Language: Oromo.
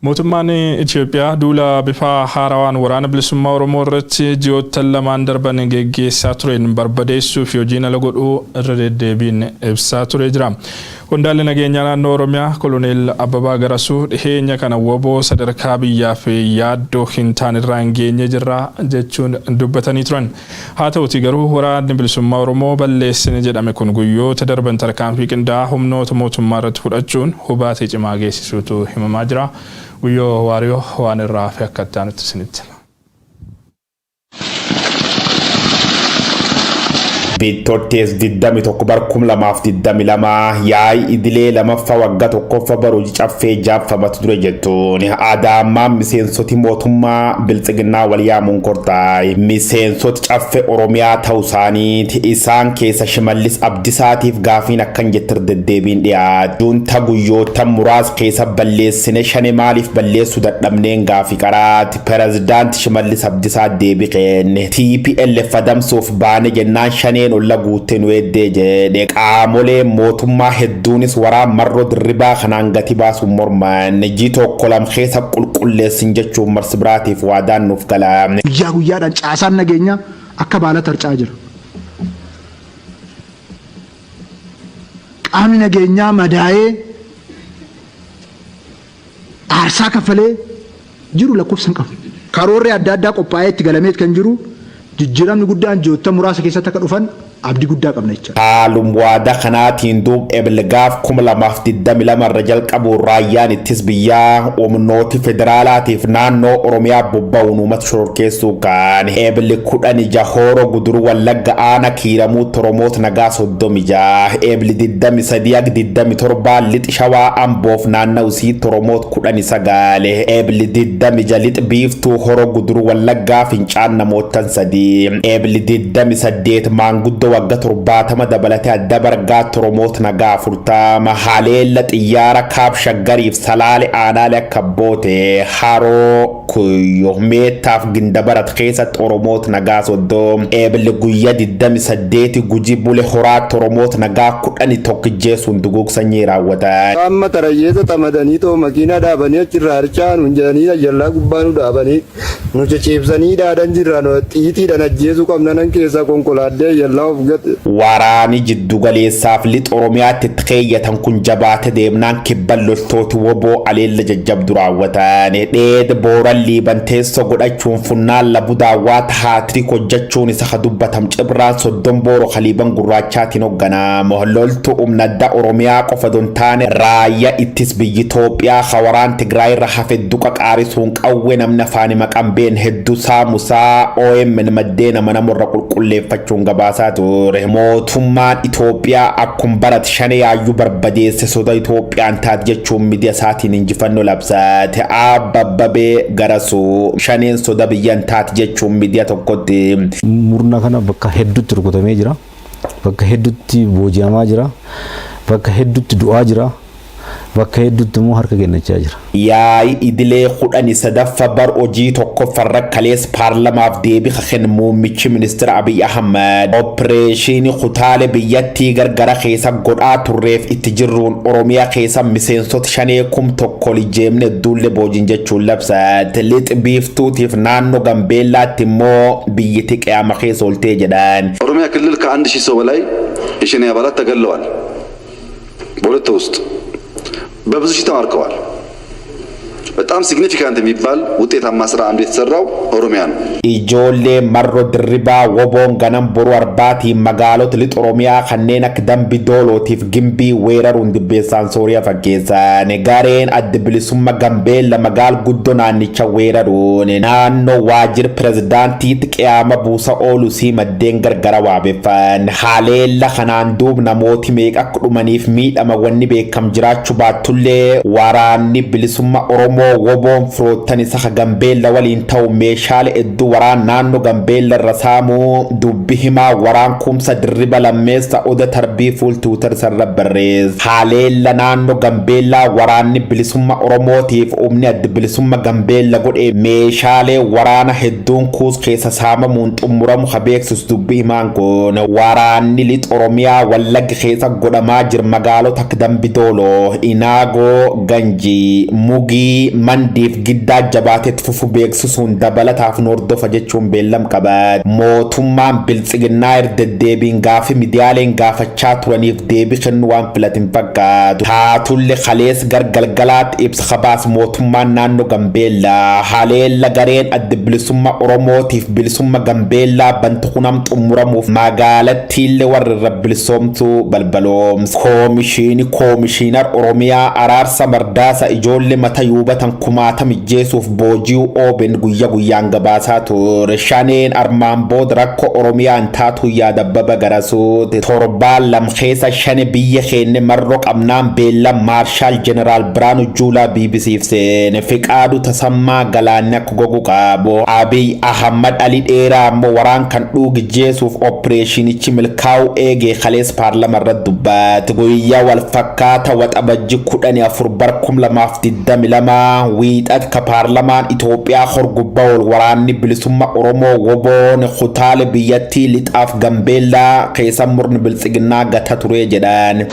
Mootummaan Itiyoophiyaa duula bifa haarawaan Waraana Bilisummaa Oromoo irratti ji'oottan lamaan darban geggeessaa tureen barbadeessuu fi hojiin ala godhuu irra deddeebiin ibsaa turee jira. Qondaalli nageenyaa naannoo Oromiyaa Koloneel Abbabaa Garasuu dhiheenya kana wbo sadarkaa biyyaaf yaaddoo hin taanerraan geenyee jirra jechuun dubbatanii turan. Haa ta'utii garuu Waraanni Bilisummaa Oromoo balleessine jedhame kun guyyoota darban tarkaanfii qindaa'aa humnoota mootummaa irratti fudhachuun hubaatii cimaa geessisuutu himamaa jira. Guyyoo Waariyoo waan irraa hafe akka itti aanutti isinitti hima. Bitootessa 21 bar 2022 yaa'ii idilee lamaffa wagga tokkoffa bara hojii caffee ja'affa mata dure jettuun Adaamaan miseensoti mootummaa biltsiginnaa wal yaamuun kortaay miseensoti caffe Oromiyaa ta'u isaaniiti isaan keessa Shimallis Abdisaatiif gaafiin akkan jettir deddeebiin dhiyaate. Junta guyyoottan muraas keessa balleessine shane maaliif balleessu dadhabneen gaafi qaraati Pirezidaanti Shimallis Abdisaa deebi kenne. TPLF adamsuuf baane jennaan shaneen olla guutte nu eeddee jedhe. Qaamoleen mootummaa hedduunis waraan Marroo Dirribaa kanaan gati baasuun morman. Ji tokko lam keessa qulqulleessin jechuun marsi biraatiif waadaan nuuf gala. Guyyaa guyyaadhaan caasaan nageenyaa akka baala tarca'aa jira. Qaamni nageenyaa madaa'ee aarsaa kaffalee jiru lakkoofsa hin qabu. Karoorri adda addaa qophaa'ee itti galameet kan jiru jijjiiramni guddaan ji'oottan muraasa keessatti akka dhufan abdii guddaa qabna jechaadha. Haalum waada kanaatiin duub Ebl gaaf 2022 irra jalqabuun raayyaan ittis biyyaa humnooti federaalaatiif naannoo Oromiyaa bobba'uun uummata shororkeessuu kaan Ebl 16 Hooro Guduruu Wallagga aana Kiiramuutti Oromoot nagaa 36 Ebl 23 hag 27 Lix Shawaa Amboof naannaw isiitti Oromoot 19 Ebl 26 Lix Biiftuu Horo Guduruu Wallaggaa Fincaan namoottan 3 Ebl 28 maanguddo wagga 70 dabalate adda bargaatti Oromoot nagaa 40 haleella xiyyaara kaab Shaggariif Salaale aanaale akka Abboote Haroo Kuyyo Meettaaf Gindabarat keessatti Oromoot nagaa 30 Ebl guyya 28 Guji Bule Horaatti Oromoot nagaa 11 ijjeesuun duguug sanyii raawwatan. Amma tarayyeesa xamadanii too makiinaa dhaabanii achirraa harcaa nuun jedhanii ayyallaa gubbaa nu dhaabanii nu ciciibsanii dhaadan jirra nu xiitiidhaan ajjeesuu qabna nan keessaa konkolaadhee ayyallaa of gate. Waraani jiddu galeessaaf lixa Oromiyaatti itti keeyyatan kun jabaate deemnaan kibban loltooti wbo aleella jajjabdu raawwatan. Dheed Booran Liiban teessoo godhachuun funnaan labu daawwaata haatrik hojjachuun isa ka dubbatam Cibraan Soddom Booro ka Liiban Gurraachaatiin hogganam. Loltu umna adda Oromiyaa qofa odoo hin taane raayya ittis biyyi Itoophiyaa ka waraan Tigraay irra hafe duqa qaarisuun qawwe namni afaani maqa hin beekne heddu saamusaa omn maddeen amanamoo irra qulqulleeffachuun gabaasaa ture. Mootummaan Itoophiyaa akkum barat Shanee yaayyuu barbadeesse soda Itoophiyaan taat jechuun midiya isaatiin injifanno labsate. Aab Abbabee Garasuu Shaneen soda biyyan taat jechuun midiya tokkotti. Murna kana bakka hedduutti rukutamee jira. Bakka hedduutti booji'amaa jira. Bakka hedduutti du'aa jira. Bakka hedduutti immoo harka kennachaa jira. Yaa'ii idilee 13ffa bar hojii 1ffa irra kalees paarlamaaf deebi ka kenne muummichi ministira Abiy Ahmad, oppireeshiini kutaale biyyattii gargara keessa godhaa turreef itti jirruun Oromiya keessa miseensota Shanee 1000 ol ijjeemne hedduulle boojin jechuun labsat. Lix Biiftuutiif naanno Gambeellaatti immoo biyyiti qiyaama keessa oltee jedhan. ኦሮሚያ ክልል ከአንድ ሺህ ሰው በላይ የሸኔ አባላት ተገለዋል። በሁለት ውስጥ በብዙ ሺህ ተማርከዋል። በጣም ሲግኒፊካንት የሚባል ውጤታማ ስራ አንዱ የተሰራው ኦሮሚያ ነው። Ijoollee Marro Dirribaa Woboon ganam boru Arbaatiin magaalota lixa Oromiyaa kanneen akka Dambi Doolootiif Gimbii weeraruun dibbeessaan Sooriyaa fakkeessan. Gareen Adda Bilisumma Gambeella magaal guddoo naannicha weeraruun naannoo waajjira pirezidaantiitti qiyaama buusa oolusii maddeen gargara waabeffan. Haleella kanaan duub namooti meeqa akka dhumaniif miidhama wanni beekam jiraachu baattullee waraanni bilisumma Oromoo Woboon firoottan isa ka Gambeella waliin ta'u meeshaale hedduu waraan naannoo Gambeella irra saamuu dubbi himaa waraan kumsa Dirriba Lammeessa Oda Tarbii fuul Twitter isarra barreesse. Haleella naannoo Gambeellaa waraanni bilisumma Oromootiif humni adda bilisumma Gambeella godhe meeshaalee waraana hedduun kuus keessa saamamuun xumuramu ka beeksisu dubbi himaan kun waraanni lixa Oromiyaa Wallagga keessa godhamaa jira magaalota akka Dambi Dooloo, Inaagoo, Ganjii, Mugii, Mandiif Giddaa jabaatee itti fufu beeksisuun dabalataaf nu hordofa jechuun beellam qabat. Mootummaan Biltsiginnaa irra deddeebiin gaafii midiyaaleen gaafachaa turaniif deebii kennuu waan filate hin fakkaatu. Taatulle kalees gar galgalaatti ibsa kabaas mootummaan naannoo Gambeellaa haleella gareen Adda Bilisummaa Oromootiif bilisumma Gambeellaa bantu kunam xumuramuuf magaalattiillee warra irra bilisoomtu balbaloomsa. Koomishiini Koomishiinar Oromiyaa Araarsa Mardaasa ijoollee mata yuubatan kumaatama ijjeesuuf booji'uu OBN guyya guyyaan gabaasaa ture. Shaneen armaan booda rakkoo Oromiyaan taatu yaada Abbaba Garasuuti. Torbaan lam keessa shane biyya keenne marroo qabnaan beellam Maarshaal Jeneraal Biraanuu Juulaa BBCf seene. Fiqaaduu Tasammaa galaanni akka gogu qabu. Abiy Ahmad Ali Dheeraa ammoo waraan kan dhuugi jeesuuf opereeshinichi milkaa'uu eegee kalees paarlama irratti dubbate. Guyyaa wal fakkaata Waxabajji 14 bar 2022 wiixat ka paarlamaan Itoophiyaa horgubbaa ol waraanni bilisummaa Oromoo WBOn kutaalee biyyattii lixaaf Gambeellaa keessa murni biltsiginnaa gata ture jedhan.